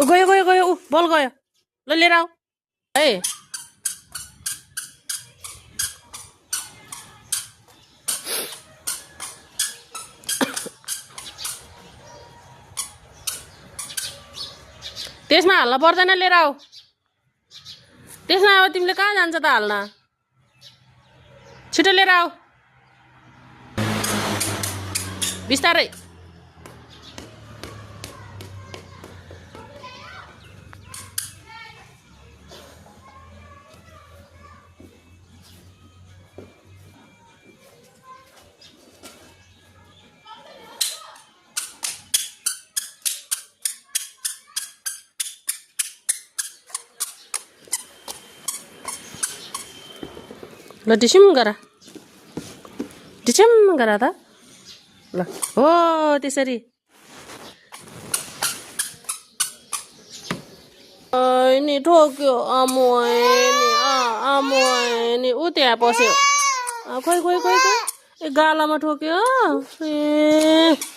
गयो गयो गयो बल गयो ल लिएर आऊ है त्यसमा हाल्न पर्दैन लिएर आऊ त्यसमा अब तिमीले कहाँ जान्छ त हाल्न छिटो लिएर आऊ बिस्तारै ल डिसिम गर त ल हो त्यसरी नि ठोक्यो आमु नि ऊ त्यहाँ पस्यो खोइ खोइ खोइ खोइ गालामा ठोक्यो ए